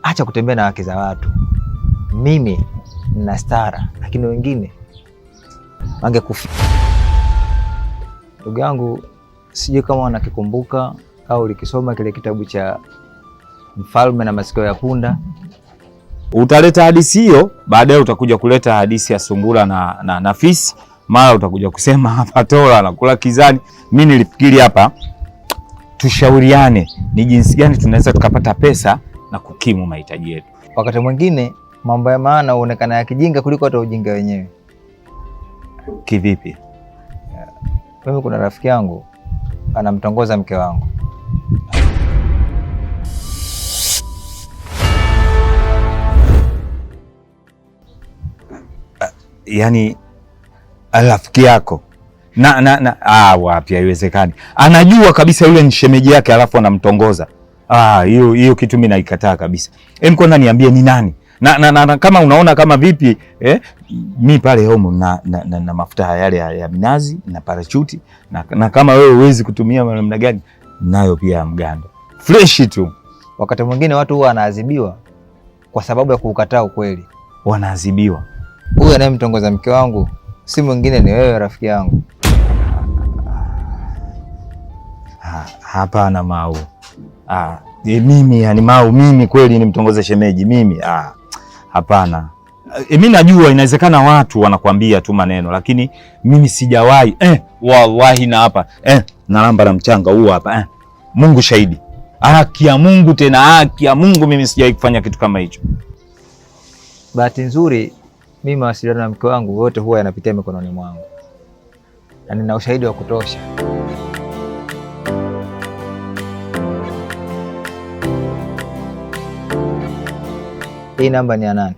Acha kutembea na wake za watu. Mimi nina stara, lakini wengine wangekufa. Ndugu yangu, sijui kama wanakikumbuka au ulikisoma kile kitabu cha Mfalme na Masikio ya Punda. Utaleta hadithi hiyo, baadaye utakuja kuleta hadithi ya sungura na fisi, mara utakuja kusema hapa Tola anakula kizani. Mimi nilifikiri hapa tushauriane ni jinsi gani tunaweza tukapata pesa na kukimu mahitaji yetu. Wakati mwingine mambo ya maana huonekana ya kijinga kuliko hata ujinga wenyewe. Kivipi? Mimi kuna rafiki yangu anamtongoza mke wangu. Yaani rafiki yako na wapi, haiwezekani. Anajua kabisa yule ni shemeji yake, alafu anamtongoza. Hiyo hiyo kitu mimi naikataa kabisa. Hem, kwanza niambie ni nani? Na kama unaona kama vipi mi pale home na mafuta yale ya minazi na parachuti na kama wewe huwezi kutumia namna gani, nayo pia ya mgando fresh tu. Wakati mwingine watu huwa wanaadhibiwa kwa sababu ya kuukataa ukweli. Wanaadhibiwa. Huyu anayemtongoza mke wangu si mwingine, ni wewe rafiki yangu. Hapana Mau. Mimi yani Mau, mimi kweli nimtongoze shemeji mimi? Hapana. Mimi najua inawezekana watu wanakuambia tu maneno, lakini mimi sijawahi wallahi na hapa nalamba na mchanga huu hapa Mungu shahidi, haki ya Mungu, tena haki ya Mungu, mimi sijawahi kufanya kitu kama hicho. Bahati nzuri mimi mawasiliano na mke wangu yote huwa yanapitia mikononi mwangu na nina ushahidi wa kutosha. Hii namba ni ya nani?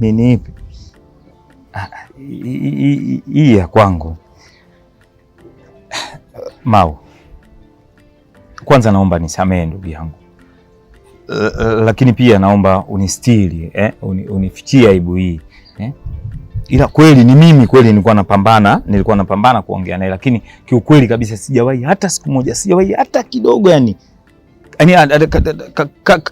Ni ipi? Hii ya kwangu. Mau, kwanza naomba nisamehe ndugu yangu, lakini pia naomba unistiri, unifichie aibu hii Ila kweli ni mimi kweli nilikuwa napambana kuongea naye, lakini kiukweli kabisa sijawahi hata siku moja, sijawahi hata kidogo yani. Yaani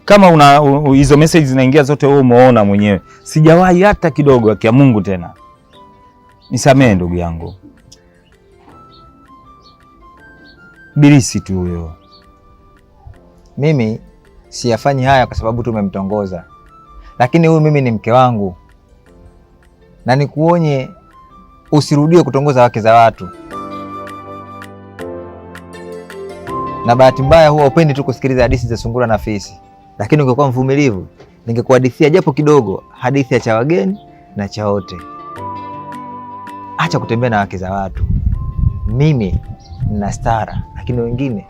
kama una hizo message zinaingia zote wewe umeona mwenyewe, sijawahi hata kidogo, haki ya Mungu. Tena nisamehe ndugu yangu, bilisi tu huyo. Mimi siyafanyi haya kwa sababu tumemtongoza, lakini huyu mimi ni mke wangu, na nikuonye usirudie kutongoza wake za watu. Na bahati mbaya huwa upendi tu kusikiliza hadithi za sungura na fisi, lakini ungekuwa mvumilivu, ningekuhadithia japo kidogo hadithi ya cha wageni na cha wote. Acha kutembea na wake za watu. Mimi nina stara, lakini wengine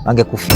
wangekufa.